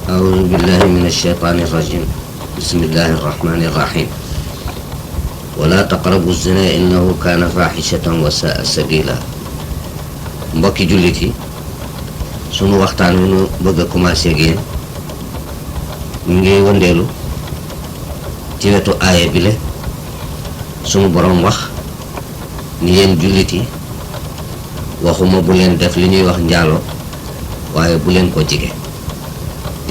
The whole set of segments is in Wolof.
أعوذ بالله من الشيطان الرجيم بسم الله الرحمن الرحيم ولا تقربوا الزنا إنه كان فاحشة وساء سبيلا. mbokki jullit yi sunu waxtaan wi nu bëgg a commencé ak yéen ñu ngi wëndeelu ci wetu aaya bi le sunu boroom wax ni yéen jullit yi waxuma bu leen def li ñuy wax njaaloo waaye bu leen ko jige.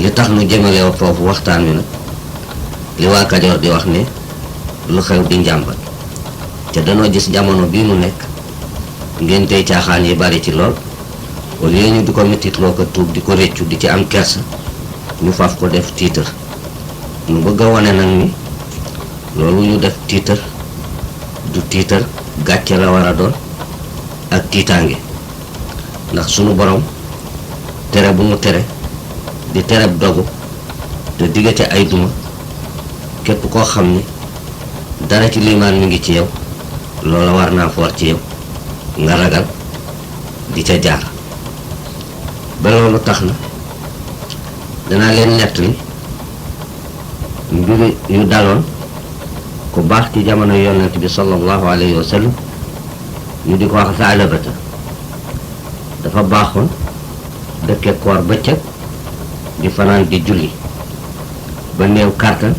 li tax nu jëmale foofu waxtaan wi nag li waa Kajoor di wax ne lu xew di njàmbat te danoo gis jamono bii nu nekk ngeen tey caaxaan yi bari ci lool wala ñu di ko mettitloo ko tuub di ko réccu di ci am kersa ñu faf ko def tiitar. nu bëgg a wane nag ni loolu ñu def tiitar du tiitar gàcce la war a doon ak tiitaange, ndax sunu borom tere bu mu tere di tereb dogu te diggante ay duma képp koo xam ni dara ci liimaan mi ngi ci yow loola war naa foor ci yow nga ragal di ca jaar. ba loolu tax na danaa leen nettali mbir yu daloon ku baax ci jamono yonent bi sallallahu alayhi wa sallam ñu di ko wax Saalabata. dafa baaxoon dëkke koor bëccëg di fanaan di julli ba néew kàttan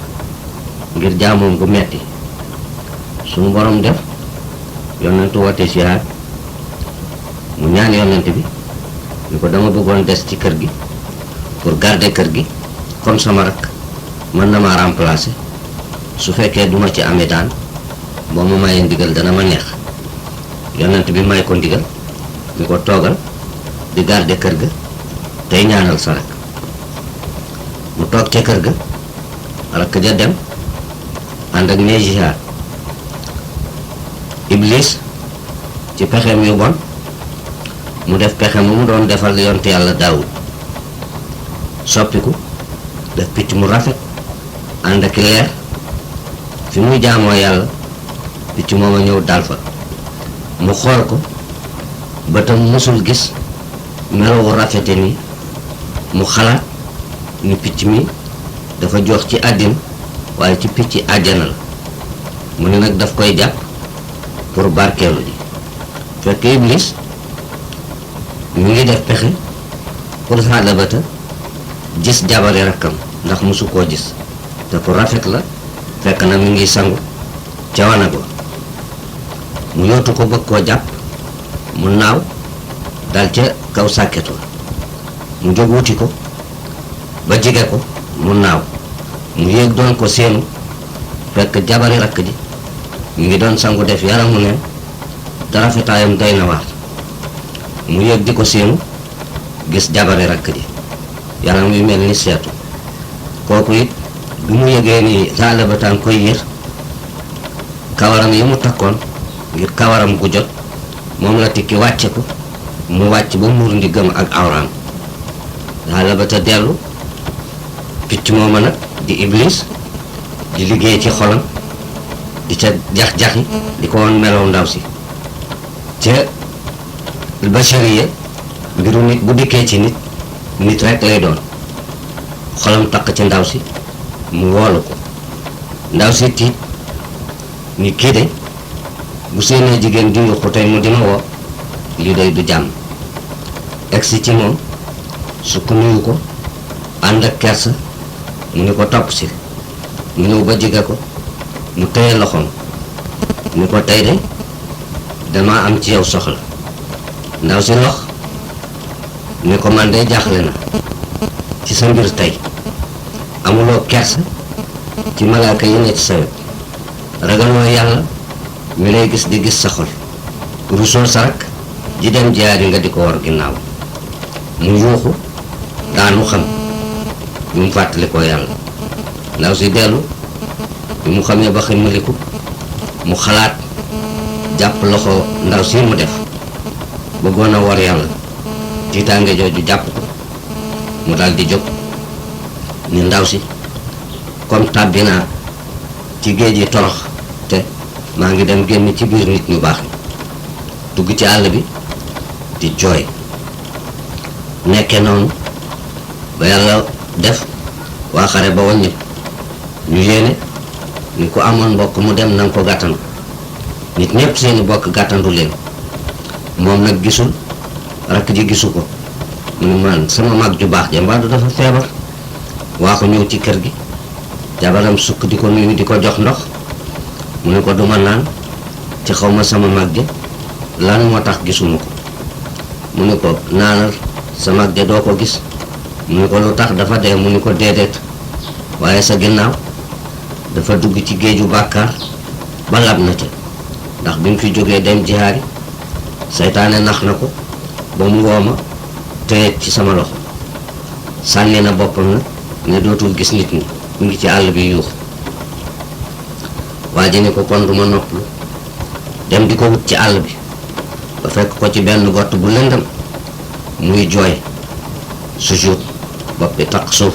ngir jaamoom gu metti. suñu borom def yonentu woote sihaat mu ñaan yonent bi ni ko dama bëggoon des ci kër gi pour garder kër gi comme sama rak mën na ma remplacer su fekkee duma ci amee daan boo ma mayee ndigal dana ma neex. yonent bi may ko ndigal ni ko toogal di garder kër ga tey ñaanal sa rak. mu toog ca kër ga rakk ja dem ànd ak ñee jihaad. Iblis ci pexeem yu bon mu def pexe mu doon defal yonte yàlla Daawud soppiku def picc mu rafet ànd ak leer fi muy jaamoo yàlla picc mooma ñëw dal fa. mu xool ko bëtam musul gis melowu rafete ni mu xalaat ni picc mi dafa jox ci àddina waaye ci picc àjjana la. mu ne nag daf koy jàpp pour barkeelu ji. fekk Iblis mu ngi def pexe pour Saalabata gis jabari rakkam ndax musu koo gis te pour rafet la fekk na mu ngi sangu ca wanag wa. mu yootu ko bëgg koo jàpp mu naaw dal ca kaw sàkket wa. mu jóg wuti ko ba jige ko mu naaw mu yéeg doon ko seenu fekk jabari rakk ji mu ngi doon sangu def yaramu neen te rafetaayam doy na waar. mu yéeg di ko seenu gis jabari rakk ji yaram wi mel ni seetu. kooku it bi mu yëgee ni Saalabataan koy yër kawaram yi mu takkoon ngir kawaram gu jot moom la tikki wàcce ko mu wàcc ba muur ndiggam ak awraam. Saalabata dellu picc mooma nag di Iblis di liggéey ci xolam di ca jax-jaxi di ko woon melow ndaw si. ca bachariya mbiru nit bu dikkee ci nit rek lay doon. xolam takk ci ndaw si mu woolu ko. ndaw si tiit ni kii de bu seenee jigéen di yuqu tey mu dina woo lii day du jàmm. egsi ci moom sukk nuyu ko ànd ak kersa mu ni ko topp si. mu ñëw ba jige ko mu téye loxoom ni ko tey de dama am ci yow soxla. ndaw si lox ni ko man de jaaxle na ci sa mbir tey. amuloo kersa ci malaaka yi ne ci sa wet. ragaloo yàlla mi lay gis di gis sa xol. rusoo sa rak ji dem jiyaari nga di ko war ginnaaw. mu yuuxu daanu xam bi mu fàttali ko yàlla. ndaw si dellu bi mu xamee ba ximmaliku mu xalaat jàpp loxo ndaw si mu def bëggoon a war yàlla. tiitaange jooju jàpp ko mu dal di jóg ni ndaw si comme tàbbi naa ci géej yi torox te maa ngi dem génn ci biir nit ñu baax dugg ci àll bi di jooy. nekke noonu ba yàlla def waa xare ba wàññi ñu yéene ni ku amoon mbokk mu dem nanga ko gàttandu nit ñëpp seeni bokk gàttandu leen moom nag gisul rakk ji gisu ko mu ne man sama mag ju baax ja mbaa du dafa feebar waa ko ñëw ci kër gi jabaram sukk di ko nuyu di ko jox ndox mu ne ko duma naan ci xaw ma sama mag ja lan moo tax gisuma ko mu ne ko naanal sa mag ja doo ko gis mu ne ko lu tax dafa dee mu ne ko déedéet waaye sa ginnaaw dafa dugg ci géeju bàkkaar ba lab na ca ndax bi mu fi jógee dem jihaari seytaane nax na ko ba mu wooma téye ci sama loxo sànni na boppam na ne dootul gis nit ñi mu ngi ci àll bi yuux waa ji ne ko kon duma noppalu dem di ko wut ci àll bi ba fekk ko ci benn gott bu lëndam muy jooy sujjóot bopp bi taq suuf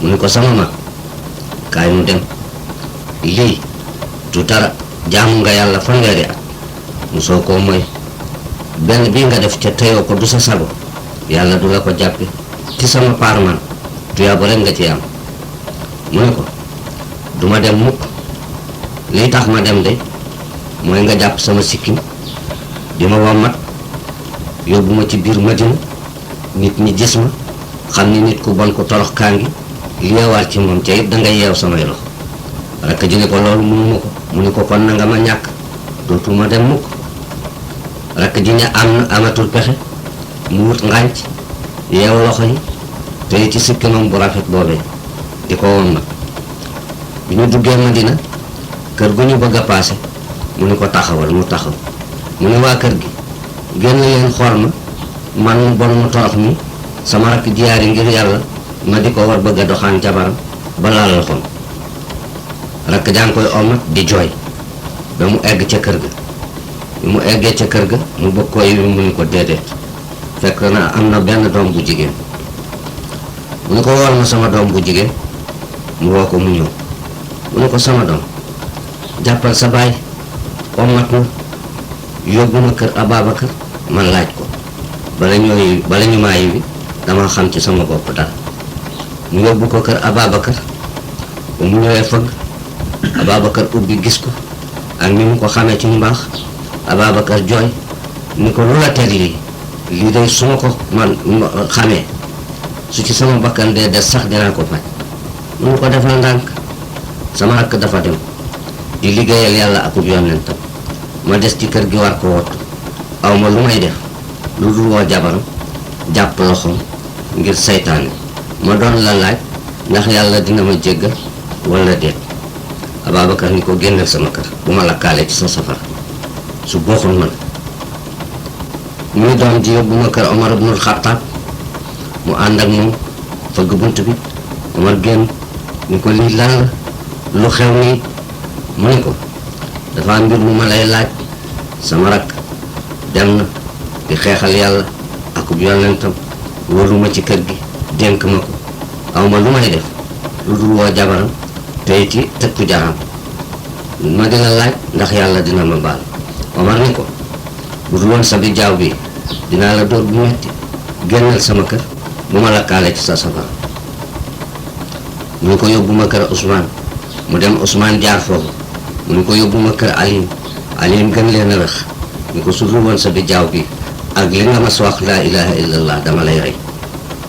mu ne ko sama mag kaay mu dem lii du dara jaamu nga yàlla fanweeri at musoo koo mooy benn bii nga def ca teyoo ko du sa sago yàlla du la ko jàppe ci sama paar man tuyaaba rek nga ci am mu ne ko duma dem mukk lii tax ma dem de mooy nga jàpp sama sikkim di ma wommat yóbbu ma ci biir Madina nit ñi gis ma xam ni nit ku bon ko torox kaa ngi yeewaat ci moom ca it dangay yeew samay loxo rakk ji ne ko loolu mënuma ko mu ne ko kon na nga ma ñàkk dootuma dem mukk rakk ji ne amatul pexe mu wut ngànc yeew loxo yi te ci sikkimam bu rafet boobee di ko wommat bi ñu duggee Madina kër gu ñu bëgg a paase mu ne ko taxawal mu taxaw mu ne waa kër gi génn leen xool ma man mu bon mu torox mi sama rakk jiyaari ngir yàlla ma di ko war bëgg a doxaan jabaram ba laal loxoom rakk jaa ngi koy omat di jooy ba mu egg ca kër ga bi mu eggee ca kër ga mu bëgg ko yiwi mu ne ko déedéet fekk na am na benn doom bu jigéen mu ne ko wool ma sama doom bu jigéen mu woo ko mu ñëw mu ne ko sama doom jàppal sa baay omat ma yóbbu ma kër Ababacar man laaj ko bala ñu maa yiwi dama xam ci sama bopp dara mu yóbbu ko kër Ababacar ba mu ñëwee fëgg Ababacar ubbi gis ko ak ni mu ko xamee ci mbaax Ababacar jooy ni ko lu la teg lii day su ma ko man xamee su ci sama bakkan dee des sax dinaa ko faj mu ngi ko defal ndànk sama rakk dafa dem di liggéeyal yàlla akub yonentam ma des ci kër gi war ko wottu aw ma lu may def lu dul woo jabaram jàpp loxoom ngir seytaane ma doon la laaj ndax yàlla dina ma jéggal wala déet Ababacar ni ko génneel sama kër bu ma lakkaale ci sa safara su booxul man muy doom ji yóbbu ma kër Omar ibnul Xattaab mu ànd ak moom fëgg bunt bi Omar génn ni ko lii lan la lu xew nii mu ni ko dafa am mbir mu ma lay laaj sama rakk dem na di xeexal yàlla akub yonentam wóoruma ci kër gi dénk ma ko awma lu may def lu dul woo jabaram tey ci tëkku jaram ma dina laaj ndax yàlla dina ma baal Omar ni ko bu dul woon sa bi jaaw bi dinaa la dóor bu metti génnal sama kër bu ma lakkaale ci sa safara mu ni ko yóbbu ma kër Ousmane mu dem Ousmane jaar foofu mu ni ko yóbbu ma kër Alim gën leen a rëx ni ko su dul woon sa bi jaaw bi ak li nga mas wax laa ilaha illallah dama lay rey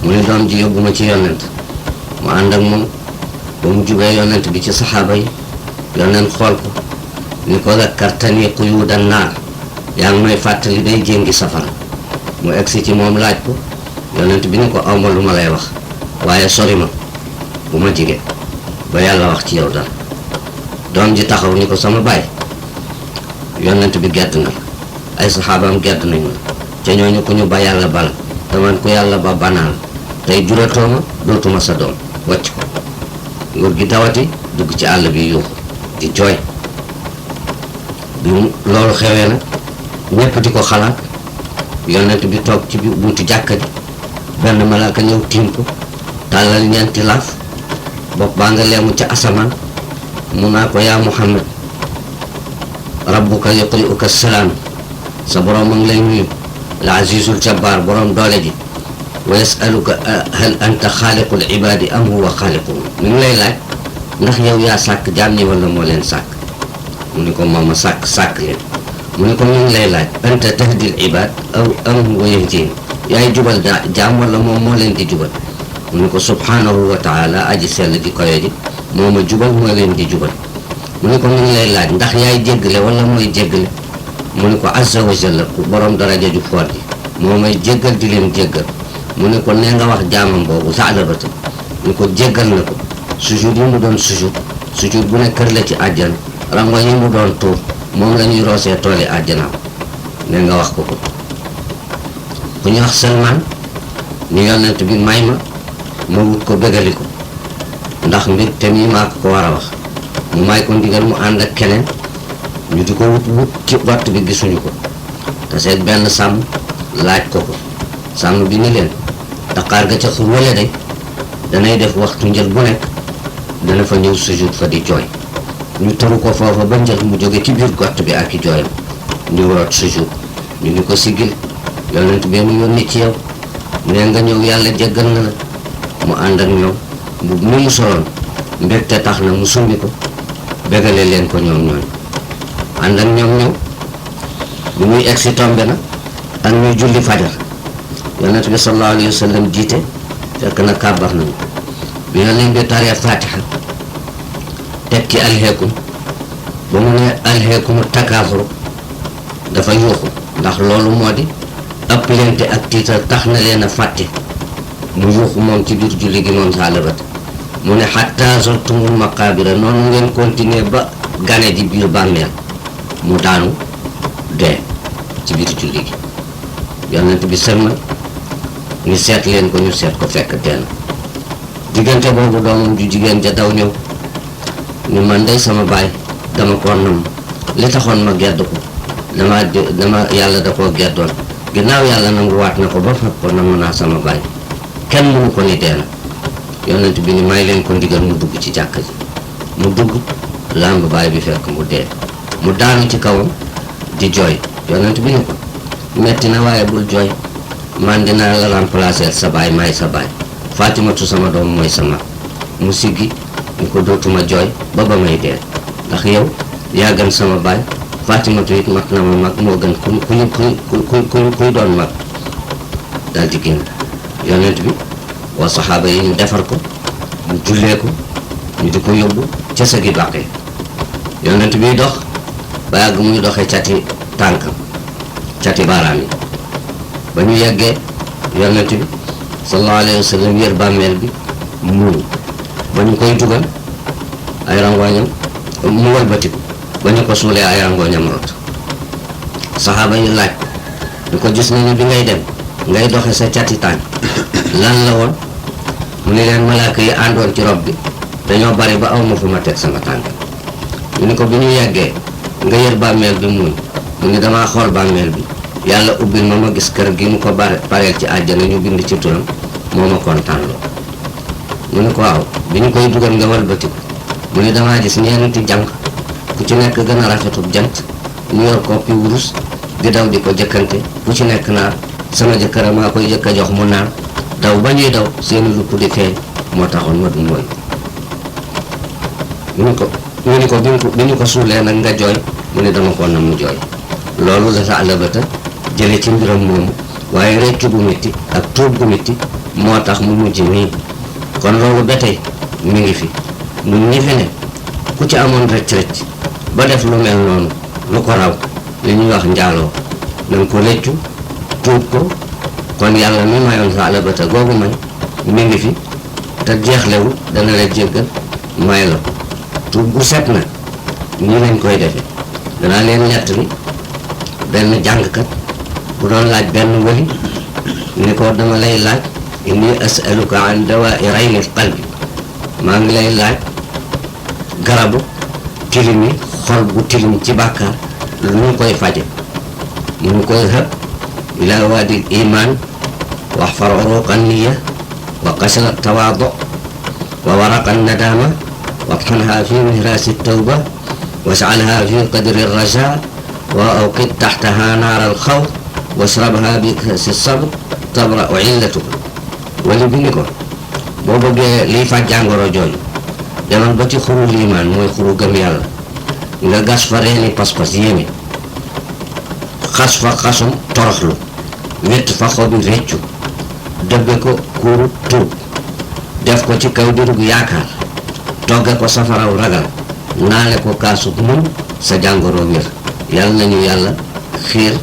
mu ni doom ji yóbbu ma ci yonent mu ànd ak moom ba mu jubee yonent bi ci saxaaba yi yonent xool ko ni ko zakkartani quyuudan naar yaa ngi may fàttali day jéngi safara mu egsi ci moom laaj ko yonent bi ni ko awma lu ma lay wax waaye sori ma bu ma jigee ba yàlla wax ci yow dara doom ji taxaw ni ko sama baay yonent bi gedd na ay saxaabaam gedd nañu la ca ñooñu ku ñu ba yàlla bala te man ku yàlla ba banaan tey juratooma dootuma sa doom wàcc ko nguur gi dawati dugg ci àll bi yuuxu di jooy bi loolu xewee nag ñépp di ko xalaat yonent bi toog ci buntu jàkka ji benn malaaka ñëw tiim ko tàllal ñeenti laaf bopp baa nga leemu ca asamaan mu naa ko yaa Muhammad rabbuka yuqri'uka salaam sa boroom a ngi lay nuyu la azizul jabbaar boroom doole ji wa yasaluka hal anta xaaliqul ibaadi am huwa xaaliquhum mi ngi lay laaj ndax yow yaa sàkk jaam ñi wala moo leen sàkk mu ni ko moom a sàkk leen mu ni ko mi ngi lay laaj anta tahdil ibaad aw am huwa yahdihim yaay jubal jaam wala moom moo leen di jubal mu ni ko subhanahu wa taala aji sell ji koyo ji moo ma jubal moo leen di jubal mu ni ko mi ngi lay laaj ndax yaay jéggale wala mooy jéggale mu ni ko azza wa jalla ku borom daraja ju foor ji moo may jéggal di leen jéggal mu ni ko nee nga wax jaamam boobu Saalabata ni ko jéggal na ko sujud yi mu doon sujud bu ne kër la ci àjjana rango yi mu doon tuur moom la ñuy roosee tooli àjjanaam nee nga wax ko ko ku ñu wax Salmaan ni yonent bi may ma wut ko bégali ko ndax mbir te mii maa ko war a wax mu may ko ndigal mu ànd ak keneen ñu di ko wut ci waxtu bi gisuñu ko te seet benn sàmm laaj ko sàmm bi ni leen daqaar ga ca xur wala day danay def waxtu njël bu nekk dana fa ñëw sujud fa di jooy ñu tëru ko foofa ba njël mu jóge ci biir gott bi ak i jooyam ñu root sujud ñu ni ko siggil yonent bi mu yónni ci yow nee nga ñëw yàlla jéggal na la mu ànd ak ñoom mbubb mi mu soloon mbégte tax na mu sumbi ko bégale leen ko ñoom ñooñ ànd ak ñoom ñëw bi muy egsi tombe na ak ñuy julli fajar yonent bi sallallahu alayhi wa sallam jiite fekk na kàbbar nañu bi yonent bi taree fatiha teg ci alheekum ba mu ne alheekumu takaafuru dafa yuuxu ndax loolu moo di ëpplente ak tiital tax na leen a fàtte mu yuuxu moom ci biir julli gi moom Saalabata mu ne xatta zurtumul maqaabira noonu ngeen continuer ba gane ji biir bàmmeel mu daanu dee ci biir julli gi yonent bi sëlmal ñu seet leen ko ñu seet ko fekk dee na diggante boobu doomam ju jigéen ja daw ñëw ni man day sama baay dama ko nam li taxoon ma gedd ko dama yàlla da koo geddoon ginnaaw yàlla nangu waat na ko ba fab ko nam naa sama baay kenn mënu ko ni dee na yonent bi ni may leen ko ndigal mu dugg ci jàkka ji mu dugg làmb baay bi fekk mu dee mu daanu ci kawam di jooy yonent bi ni ko metti na waaye bul jooy man dinaa la remplacer sa baay maay sa baay Fatimatu sama doom mooy sama mu siggi ni ko dootuma jooy ba may dee ndax yow yaa gën sama baay Fatimatu it mag na ma mag moo gën kuy doon mag daal di génn yonent bi waa saxaaba yi ñu defar ko ñu jullee ko ñu di ko yóbbu ca sa gi bàqee yonent biy dox ba yàgg muy doxee cati tànkam cati baaraam yi ba ñu yeggee yonent bi sallallahu alayhi wa sallam yër bàmmeel bi muuñ ba ñu koy dugal ay rangooñam mu walbatiku ba ñu ko suulee ay rangooñam rot saxaaba yi laaj ñu ko gis nañu bi ngay dem ngay doxe sa cati tànk lan la woon mu ni leen malaaka yi àndoon ci rob bi dañoo bari ba awma fu ma teg sama tànk ñu ni ko bi ñu yeggee nga yër bàmmeel bi muuñ mu ni damaa xool bàmmeel bi yàlla ubbil ma gis kër gi mu ko pareel ci àjjana ñu bind ci turam moo ma kontaan loo mu ni ko waaw bi ñu koy dugal nga walbatiku mu ni damaa gis ñeenti jànq ku ci nekk gën a rafetub jant ñu yor koppi wurus di daw di ko jëkkante ku ci nekk naa sama jëkkër maa koy jëkk a jox mu naan daw ba ñuy daw seeni lupp di feeñ moo taxoon ma du mooy ñu ni ko bi ñu ko suulee nag nga jooy mu ni dama ko nam mu jooy loolu la Saalabata jële ci mbiram moomu waaye reccu bu métti ak tuub gu métti moo tax mu mujj nii kon loolu ba tey mi ngi fi ñun ñi fi ne ku ci amoon rëcc-rëcc ba def lu mel noonu lu ko raw li ñuy wax njaaloo nañ ko leccu tuub ko kon yàlla mi mayoon Saalabata googu may mi ngi fi te jeexlewul dana la jéggal may la ko tuub gu set na nii lañ koy defe danaa leen nettali benn jàngkat bu doon laaj benn wali ni ko dama lay laaj inni asaluka an dawaa'i rayni qalbi maa ngi lay laaj garabu tilim yi xol bu tilim ci bàkkaar lu ñu koy faje mu ngi koy hëb ila waadi iman waxfar uruqa niya wa qasra tawaadu wa waraqa nadama واطحنها في مهراس التوبة واسعلها في قدر الرجاء وأوقد تحتها نار الخوف واشربها بكأس الصبر تبرأ علتك wali bi ni ko boo bëggee liy faj jàngoro jooju demal ba ci xuru liimaan mooy xuru gëm yàlla nga gas fa reeni pas-pas yéeme xas fa xasum toroxlu wett fa xobi réccu dëbbe ko kuuru turub def ko ci kaw dirug yaakaar togge ko safaraw ragal naale ko kaasub muñ sa jàngoro wér yàlla nañu yàlla xiir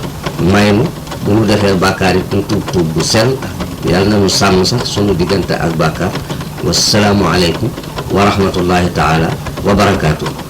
maynu bu nu defee bàkkaar yi tuub bu sell yàlla nañu sàmm sax sunu diggante ak bàkkaar wasalaamu aleykum wa rahmatullahi taala wa barakaatu.